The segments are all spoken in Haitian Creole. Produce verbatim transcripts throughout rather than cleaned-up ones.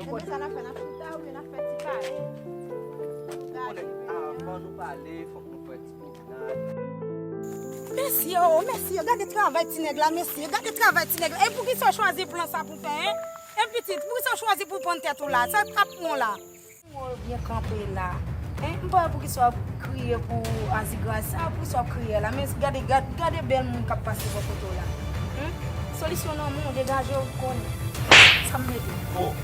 Konnen sa n ap fè, n ap chita oubyen n ap fè ti pale? Ou konnen, avan nou pale, fòk nou fè ti pwomenad. Mesye o, mesye, gade travay ti nèg la, mesye, gade travay ti nèg la. E poukisa w chwazi plan sa pou fè, en? E pitit, poukisa w chwazi pou w pann tèt ou la? Sa k ap pran w la? Ou byen kanpe la. En, m pa wè poukisa w ap kriye pou azigraz sa, poukisa w ap kriye la. Men gade, gade, gade bèl moun k ap pase bò kote w la. Humm? Solisyon nan men w, degaje w, konnen. Sa m mete? Oh!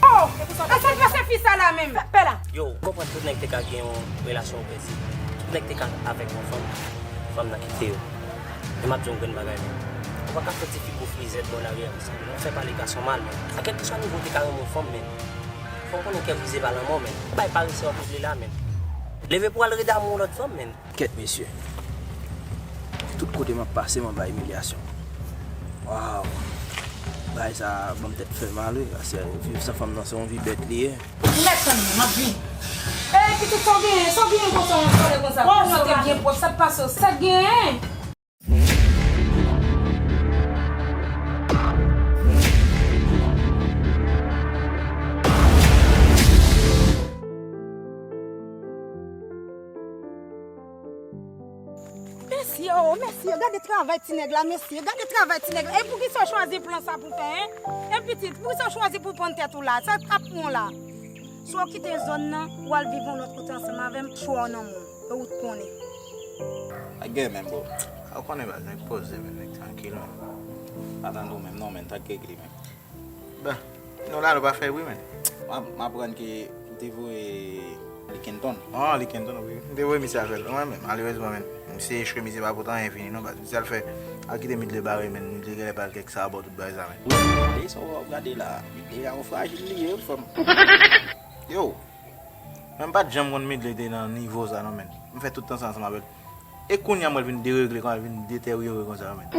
Oh! E pou sa w ap pase fi sa la menm? Pè la! Yo, m konprann tout nèg te ka gen yon relasyon opresi. Tout nèg te ka avèk yon fanm, fanm nan kite yo. Men m ap di yon grenn bagay, men. Ou pa ka fè ti fi kou frizèt bò lari a konsa, men. Ou fè pale gason mal, men. A kèlkeswa nivo w te ka renmen yon fanm, men. Fò w konnen kè brize pa lanmò, men. Bay parese w ap regle la, men. Leve pou w al rede amou yon lòt fanm, men. Kèt, mesye. Tout kote m ap pase, m anba imilyasyon. Waw. Bagay sa ban m tèt fè mal, wi. Paske viv san fanm nan, se yon vi bèt li ye. Ou mèt tann mwen, m ap vini. Ey, pitit, sa w genyen? Sa w genyen konsa, yon sòlè konsa? Kounya w te byen pwòp, sa k pase w? Sa k genyen? Mesye o, mesye, gade travay ti nèg la, mesye, gade travay ti nèg la. E poukisa w chwazi plan sa pou fè, en? E pitit, poukisa w chwazi pou pann tèt ou la? Sa k ap pran w la? Si w kite zòn nan, w al viv yon lòt kote ansanm avè m, chwa w nan men w. E ou t konnen. A gen menm, bro. A w konnen baz, nèg poze, men nèg trankil, men. Pa tande w menm, non, men, t ak regle, men. Bon, nou la, nou pa fè bri, men. M ap, m aprann ke ou te voye Likenton. Ah, Likenton, wi. M te voye misye avè l. Mwen menm, malerezman, men. Misye echwe, misye pa pote anyen vini, non, baz. Misye al fè, al kite Midley bare, men. Midley genlè pral kèk sabò, tout bagay sa, men. Wi, sa w ap gade la. Midley a yon frajil li ye, wi, frè m. Yo! Mwen m pa t janm konn Midley te nan nivo sa non, men. M fè tout tan sa ansanm avè l. E kounye a m wè l vin deregle kòman, l vin deteryore konsa, men.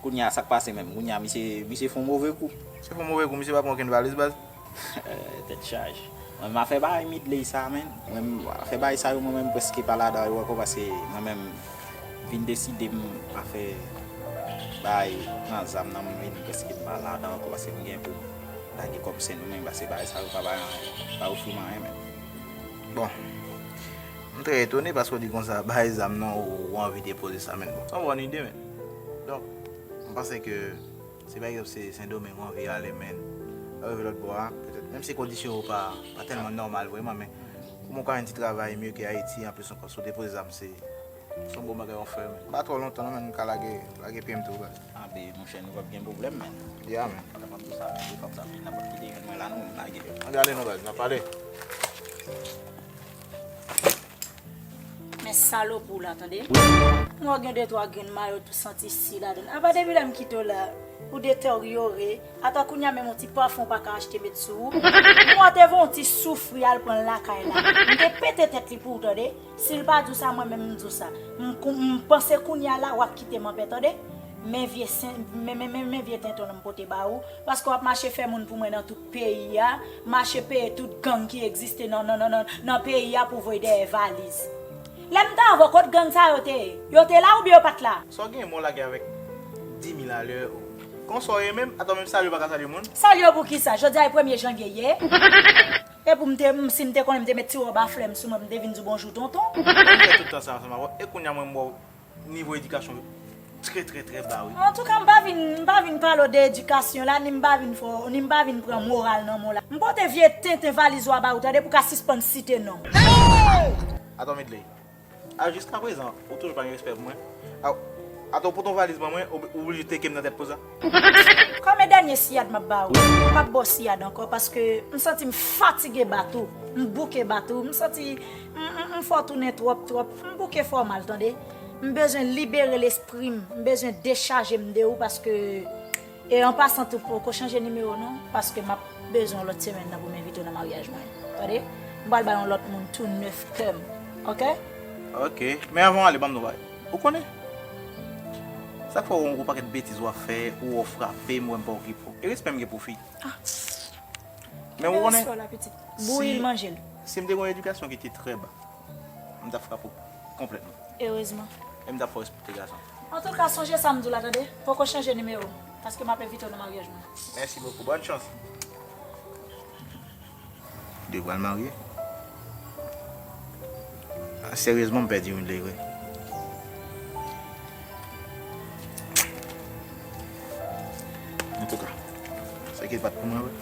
Kounye a, sa k pase menm? Kounye a, misye, misye fè yon move kou. Misye fè yon move kou, misye pa pran okenn valiz, baz. Tèt chaje. Mwen, m afè bagay Midley sa, men. Mwen, m afè bagay sa yo, mwen menm, m prèske pa ladan yo ankò, paske mwen menm, vin deside m pa fè bagay nan zam nan, m vin prèske pa ladan ankò, paske m gen pou m lage kòb Sendomeng, paske bagay sa yo pa bay anyen, pa ofri m anyen, men. Bon, m trè etone paske w di konsa, bagay zam nan, ou, ou anvi depoze sa, men. Bon, se yon bòn ide, men. Donk, m panse ke si pa egzanp se Sendomeng ou anvi ale, men, lè w rive lòt bò a, petèt, menm si kondisyon yo pa, pa tèlman nòmal vrèman, men kòman w ka jwenn ti travay mye ke Ayiti, anplis ankò, si w depoze zam, se Se yon bon bagay w ap fè, men. Pa twò lontan non, men, m ka lage, lage pye m tou, baz. Anben, monchè, nou p ap gen pwoblèm, men. Ya, men. Pandan m ap di w sa, men, de fòk sa fini, n ap kite jwenn mwen la, non, m lage. Ann ale non, baz, n ap pale. Men salopri w la, tande. M wè w gen de twa grenn mayo tou santi si ladan l. Apa depi lè m kite w la, ou deteryore. Atò kounye a menm yon ti pafen w pa ka achte met sou ou. M wè w te voye yon ti soufri al pran l lakay la. M te pete tèt li pou ou, tande. Si l pa di w sa, mwen menm m di w sa. M kou-, m panse kounye a la, w ap kite m anpè, tande. Men vye sen, men, men, men, men vye tenten w lan m pote ba ou. Paske w ap mache fè moun pou mwen nan tout peyi a. Mache peye tout gang ki egziste nan, nan, nan, nan, nan peyi a pou voye dèyè valiz. Lè m t avè w, kot gang sa yo te ye? Yo te la oubyen yo pa t la? Sa w genyen men w lage avèk di mil alè? Konsa w ye menm? Atò menm salye w pa ka salye moun? Salye w pou kisa? Jodi a e premye janvye ye. E pou m te, m, si m te konnen m te met ti wòb a flè m sou mwen, m te vin di w bonjou tonton. Mwen fè tout tan sa ansanm avè w. E kounye a mwen m wè w nivo edikasyon w trè, trè, trè ba, wi. Antouka, m pa vin, m pa vin pale w de edikasyon la, ni m pa vin fè w, ni m pa vin pran moral nan men w la. M pote vye tenten valiz ou a ba ou, tande, pou w ka sispann site non m. Atò, Medley. A, jiskaprezan, ou toujou pa gen respè pou mwen. A, atò, ou pote yon valiz ban mwen, ou, ou oblije teke m nan tèt konsa? Kòm e dènye siyad m ap ba ou, m p ap ba w siyad ankò, paske m santi m fatige bat ou, m bouke bat ou, m santi m, m, m fè w tounen twòp, twòp. M bouke fè w mal, tande. M bezwen libere lespri m, m bezwen dechaje m de ou, paske E an pasan tou, poko chanje nimewo non, paske m ap bezwen w lòt semèn nan pou m envite w nan maryaj mwen. Tande? M pral bay yon lòt moun tou nèf kè m. Oke? Oke. Men avan w ale, ban m di w yon bagay. Ou konnen? Sa k fè w wè yon gwo pakèt betiz w ap fè, ou wè w frape m, ou wè m pa okipe w. E respè m gen pou fi. Ah. Men ou konnen, respè w la, pitit. Bouyi l, manje l. Si m te gen yon edikasyon ki te trè ba, m t ap frape w konplètman. Erezman. E m t ap fè w respekte gason. Antouka, sonje sa m di w la, tande? Poko chanje nimewo m, paske m ap envite w nan maryaj mwen. Mèsi bokou. Bòn chans. Yo pral marye. Ah, seryezman, m pèdi Midley vre. Antouka, sa ki pa t pou mwen vre.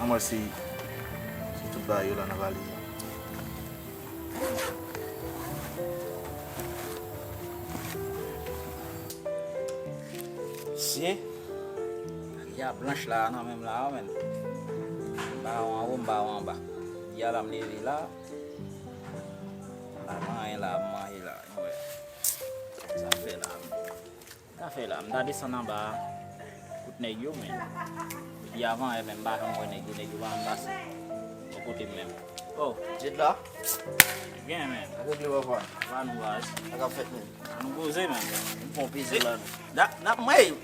Ann wè si, si tout bagay yo la nan valiz la. Mesye, ya blanch la nan men m la, wi, men. M ba w anwo, m ba w anba. Ya la, m leve la. M pa gen anyen la, m manje la. Wi. Sa fè la, men. Sa fè la, m ta desann anba a. Kout nèg yo, men. Depi avan yè, men m pa janm wè nèg yo, nèg yo pa janm pase bò kote m menm. Oh, Jed la? Gen, men. Ak regle papa. Pa nou baz. Sa k ap fèt, men? An nou koze, men. M pran plezi la, non. Da, da, mwen,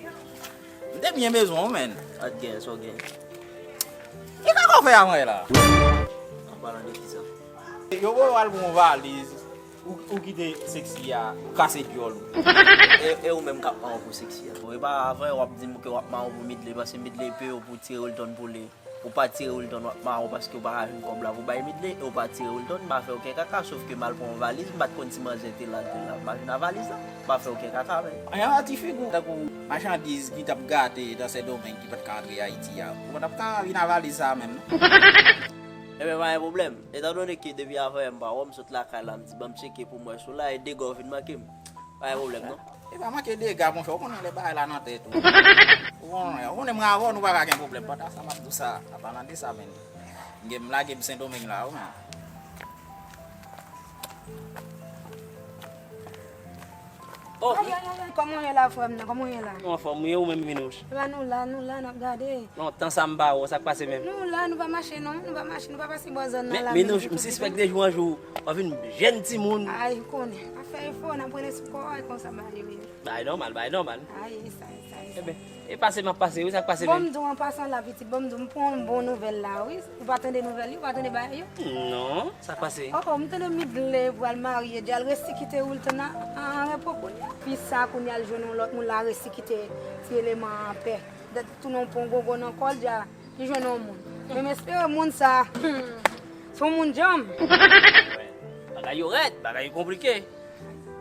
m te byen bezwen w, men. Ak gen, sa w gen? Ki kaka w fè a mwen la? An palan de ki sa? Yo voye w al pou yon valiz. Ou, ou kite seksi a kase dyòl ou. E, e ou menm k ap mawon pou seksi a. Bon, e pa avan w ap di m ke w ap mawon pou Midley, paske Midley peye w pou tire Wilton pou li. Ou pa tire Wilton, w ap mawon paske w pa ka jwenn kòb la pou bay Midley, e w pa tire Wilton, m pa fè okenn kaka, sof ke m al pran yon valiz, m pa t konn si manzè te la, l te la. M pa vin a valiz la, m pa fè okenn kaka, men. Anyen, yon ti figi w tankou machandiz ki t ap gate nan Sendomeng ki pa t ka antre Ayiti a. Ou pa t ap ka vin a valiz sa a menm, non? Ebyen, pa gen pwoblèm. Etandone ke depi avanyè m pa wè w, m sot lakay la, m di, "Ban m tcheke pou m wè si w la," e dega w vin manke m. Pa gen pwoblèm, non. E pa manke dega, monchè, ou konnen lè bagay la nan tèt ou. Ou konnen, ou konnen mwen avè w, nou pa ka gen pwoblèm. Pandan sa, m ap di w sa, an palan de sa, men. M gen, m lage m Sendomeng la, wi, men. Oh. Ay, ay, ay, ay, kòman w ye la, frè m nan? Kòman w ye la? Nou anfòm, wi, ou menm, Minouch? Epa nou la, nou la, n ap gade. Non, tan sa m pa wè w, sa k pase menm? Nou la, nou pa mache non, nou pa mache, nou pa pase bò zòn nan la menm. Men Minouch, m sispèk de jou an jou, w ap vin jèn timoun. Ay, ou konnen, n ap fè efò, n ap rele sou kò, e konsa bagay yo ye. Bagay nòmal, bagay nòmal. Ay, e sa, e sa, e sa. Ebyen, e pase m ap pase, wi, sa k pase menm? Bon, m di w an pasan la, pitit, bon, m di w, m pran yon bon nouvèl la, wi. Ou pa tande nouvèl yo? Ou pa tande bagay yo? Non, sa k pase? Oh, oh, m tande Midley pral marye, di al resi kite Wilton an, an repo kounye a. Fi sa kounye a l jwenn yon lòt moun, la resi kite ti eleman an pè. Dat tounen yon pon gogo nan kò l, di a li jwenn yon moun. Men m espere moun sa, hmm, se yon moun djanm. Bagay yo rèd, bagay yo konplike.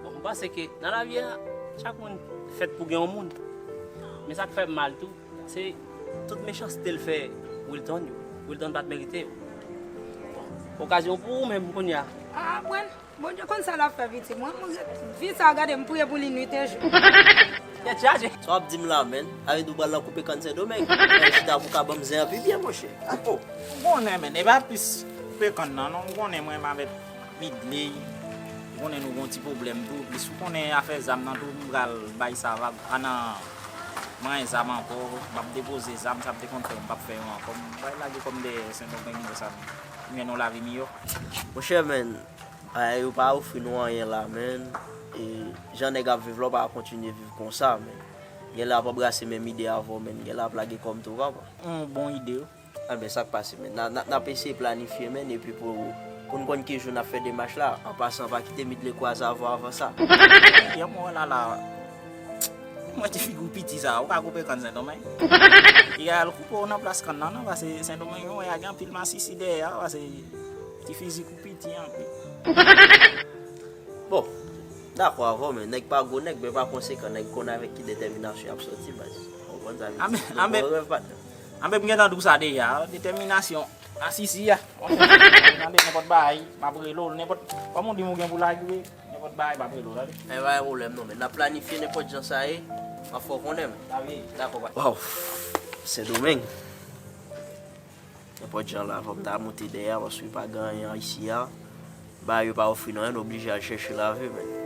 Bon, m panse ke nan lavi a, chak moun fèt pou gen yon moun. Men sa k fè m mal tou, se tout mechanste l fè Wilton yo. Wilton pa t merite yo. Bon, okazyon pou ou menm kounye a. Ah, bon, Bondye konn sa l ap fè, pitit. Mwen, mwen, fi sa, gade, m priye pou li nwit e jou. Tèt chaje. Sa w ap di m la, menn? Sa vle di w pral nan koupe kann Sendomeng? Fè chita pou ka ban m zen an pi byen, monchè. Oh, ou konnen, menn, e pa plis koupe kann nan, non. Ou konnen mwen menm avèk Midley, ou konnen nou gon ti pwoblèm tou. Plis ou konnen afè zam nan tou, m pral bay sa vag. A nan, mwen zam ankò, m ap depoze zam, sa m te konn fè, m p ap fè yo ankò. M pral lage kò m dèyè Sendomeng konsa, m jwenn yon lavi miyò. Monchè, menn, bagay yo pa ofri nou anyen la, menn. E jan nèg ap viv la, w pa ka kontinye viv konsa, menn. Genlè ap anbrase menm ide avè w, menn. Genlè ap lage kò m tou, papa. Yon bon ide, wi. Anben, sa k pase, menn? N a, n a, n ap eseye planifye, menn, epi pou, pou n konn ki jou n ap fè demach la. An pasan, pa kite Midley kwaze avè w avan sa. Yon mwen la la. Mwen ti figi w piti sa, ou ka koupe kann Sendomeng? Li al koupe w nan plas kann nan, non, paske Sendomeng, yo wè, gen anpil masisi dèyè a, paske ti fizik ou piti anpil. Bon, dakò avè w, men nèg pa gwo nèg, men pa konsekan, nèg konn avèk ki detèminasyon y ap sòti, baz. Ou konprann sa m di? Anben, anben, m gentan di w sa deja, detèminasyon, masisi a. Tande nenpòt bagay, m ap rele w, nenpòt, kòman w di m ou gen pou lage, nenpòt bagay, m ap rele w, tande. Men pa gen pwoblèm non, men n ap planifye nenpòt jan sa ye, m ap fè w konnen, men. Dakò, pa. Waw, Sendomeng. Nenpòt jan la, fò m ta monte dèyè a, paske pa gen anyen isi a. Bagay yo pa ofri nou anyen, nou oblije al chèche lavi, menn.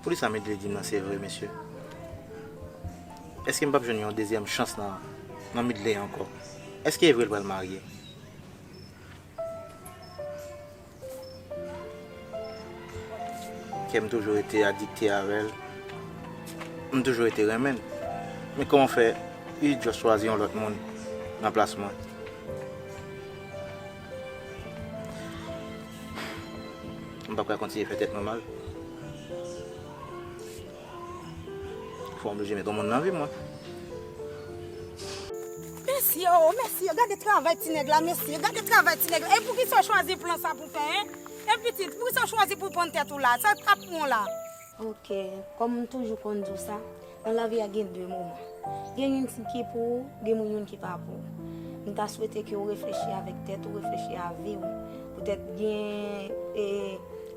Poukisa Midley di m nan se vre, mesye? Èske m p ap jwenn yon dezyèm chans nan, nan Midley ankò? Èske e vre l pral marye? Kè m toujou rete adikte avè l. M toujou rete renmen l. Men kòman fè li just chwazi yon lòt moun nan plas mwen? Pap ka kontinye fè tèt mwen mal. Fò m oblije met yon moun nan vi mwen. Mesye, oh, mesye, gade travay ti nèg la, mesye, gade travay ti nèg la. E poukisa w chwazi plan sa pou fè, en? E pitit, poukisa w chwazi pou w pann tèt ou la? Sa k ap pran w la? Ok, kòm m toujou konn di w sa, nan lavi a gen de moman. Gen youn ki pou ou, gen moun youn ki pa pou ou. M ta swete ke w reflechi avèk tèt ou, reflechi a vi w. Poutèt gen, e,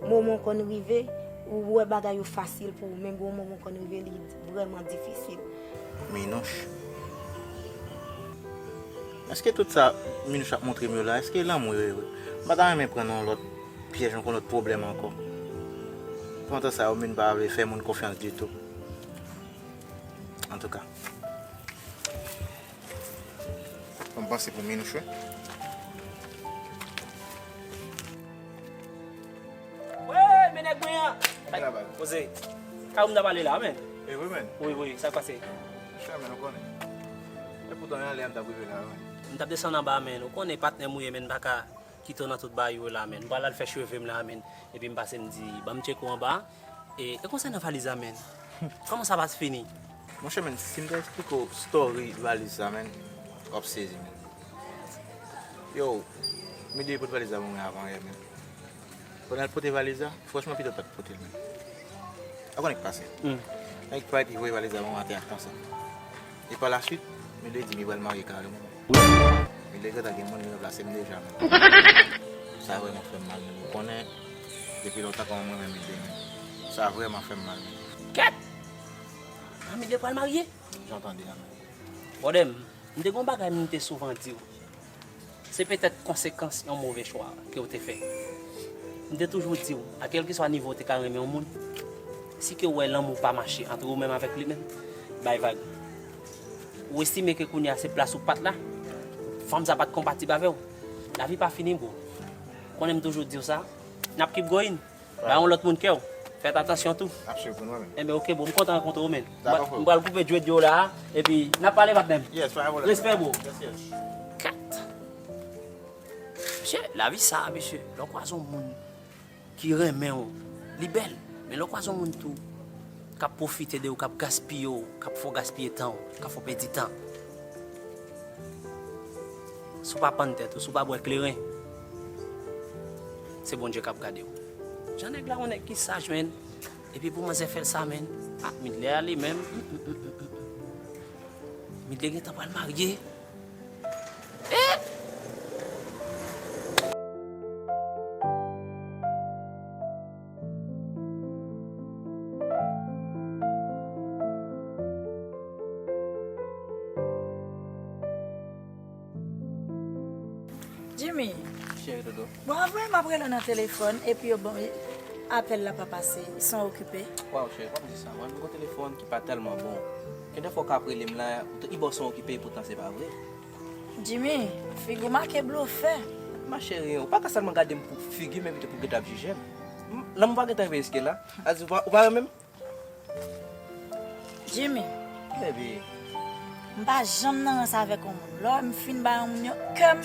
moman w konn rive, ou wè bagay yo fasil pou ou, men gen moman w konn rive, li vrèman difisil. Minouch. Èske tout sa Minouch ap montre m yo la, èske lanmou yo ye vre? M pa ta renmen pran nan yon lòt pyèj ankò, lòt pwoblèm ankò. Pandan sa yo menm pa vle fè moun konfyans ditou. Antouka. Ban m panse pou Minouch wi. Wey, men nèg mwen an. Ay, poze. Ka ou m ta pale la, men. E wi, men. Wi, wi, sa k pase? Chè, men, ou konnen. E poutan, yon lè m t ap rive la, men. M t ap desann anba, men. Ou konnen patnè m ou ye, men, m pa ka kite w nan tout bagay yo la, men. M pral al fè cheve m la, men. Epi m pase m di, ban m tcheke w anba. E, e konsènan valiz la, men. Kòman sa va fini? Monchè, men, si m ta eksplike w story valiz la, men, w ap sezi, men. Yo, Midley pote valiz la pou mwen avan yè, men. Pandan l pote valiz la, franchman, pito l pa t pote l, men. Ou konnen k pase. Hmm. Nèg pa t voye valiz la ban mwen atè a konsa. E pa la swit, Midley di m li pral marye kareman. Midley gentan gen moun, li ranplase m deja, men. Sa vrèman fè m mal, men. Ou konnen, depi lontan kòman mwen renmen Midley, men. Sa vrèman fè m mal, men. Kèt! A, Midley pral marye? Jan w tande a, men. Bòdè m, m te gen yon bagay m te souvan di w. Se petèt konsekans yon move chwa ke w te fè. M te toujou di w, a kèlkeswa nivo w te ka renmen yon moun, si ke w wè lanmou pa mache ant ou menm avèk li menm, bay vag. Ou estime ke kounye a se plas ou pa t la, fanm sa pa t konpatib avè w. Lavi pa fini, bro. Konnen m toujou di w sa, n ap keep going. Ba yon lòt moun kè w. Fè atansyon tou. N ap swiv pou nou, men. Enben, ok, bro, m kontan rankontre w, men. Dakò, frè. M pral koupe dread yo la, epi n ap pale, patnè m. Yes, pa gen pwoblèm. Respè, bro. Yes, yes. Kat. Mesye, lavi sa, mesye, lè w kwaze yon moun ki renmen w, li bèl. Men lè w kwaze yon moun tou k ap pwofite de w, k ap gaspiye w, k ap fè w gaspiye tan w, k ap fè w pèdi tan. Si w pa pann tèt ou, si w pa bwè kleren, se Bondye k ap gade w. Jan nèg la, yon nèg ki saj, men. Epi pou manzè fè l sa, men. Ah, Midley ale menm. Midley gentan pral marye. Eh! Jimmy. Cheri dodo. Bon, avè m ap rele w nan telefòn, epi yo ban apèl la pa pase, son okipe. Waw, cheri, pa di sa. Mwen, m gon telefòn ki pa tèlman bon. Gen de fwa w ka ap rele m la, i ba w son okipe, epoutan se pa vre. Jimmy, figi w make blofè. Ma cheri, ou pa ka sèlman gade m pou figi m, men pito pou w gentan ap jije m. M, lanmou pa gentan rive jiske la. A di, ou pa, ou pa renmen m? Jimmy. Baby. M pa janm nan rans avèk yon moun. Lè m fin ba yon moun yon kè m,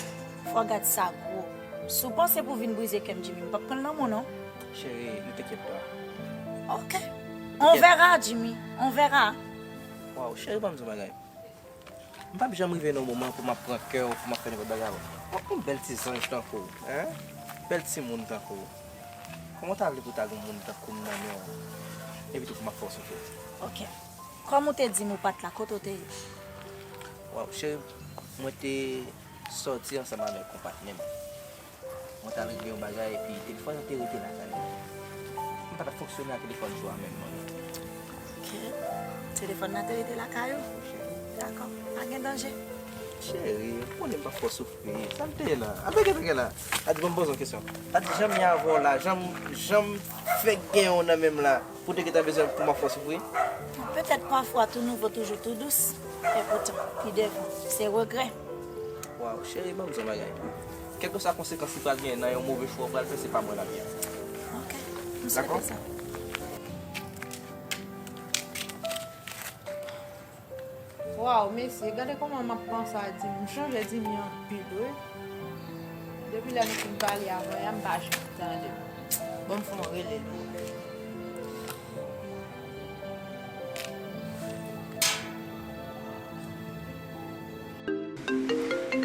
fò w gad sa gwo. Si w panse pou w vin brize kè m, Jimmy, m p ap pran l nan men w, non. Cheri, ne t'inquiète pas. Ok. On verra, Jimmy. On verra. Waw, cheri, ban m di w bagay. M p ap janm rive nan yon moman pou m ap pran kè w, pou m ap fè nenpòt bagay avè w. Yon, yon bèl ti zanj tankou w, en? Bèl timoun tankou w. Kòman w ta vle pou w ta gen yon moun tankou m nan men w? Epi tou pou m ap fè w soufri. Ok. Kòm ou te di m ou pa t la, kote w te ye? Waw, cheri, mwen te sòti ansanm avèk yon patnè m. Mwen t al regle yon bagay epi telefòn nan te rete lakay mwen. M pa t ap fonksyone ak telefòn jou a menm non. Ok. Telefòn nan te rete lakay ou? Wi, cheri. Dakò. Pa gen danje. Cheri, ou konnen m pa fè w soufri. Sa l te ye la? Al peke peke la. A di, ban m poze w kesyon. A di, jan m ye avè w la, jan m, jan m fèk genyen w nan men m la, pou w te gentan bezwen pou m ap fè w soufri? Petèt pafwa tou nouvo toujou tou dous, epoutan, pi devan, se regrè. Waw, cheri, ban m di w yon bagay. Kèlkeswa konsekans li pral genyen nan yon move chwa w pral fè, se pa mwen l ap ye. Ok, m swete sa. Waw, mesye, gade kòman m ap panse a Dimi. M chonje Dimi anpil, wi. Depi lè nou fin pale avè a, m pa janm tande l. Bon, fò mwen rele l.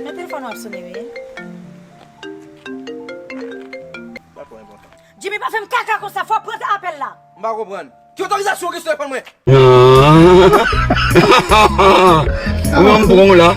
Men telefòn w ap sone, wi. Pa twò enpòtan. Jimmy, pa fè m kaka konsa, fò w pran apèl la. M pa konprann. Ki otorizasyon w gen sou telefòn mwen? Ou menm pran w la.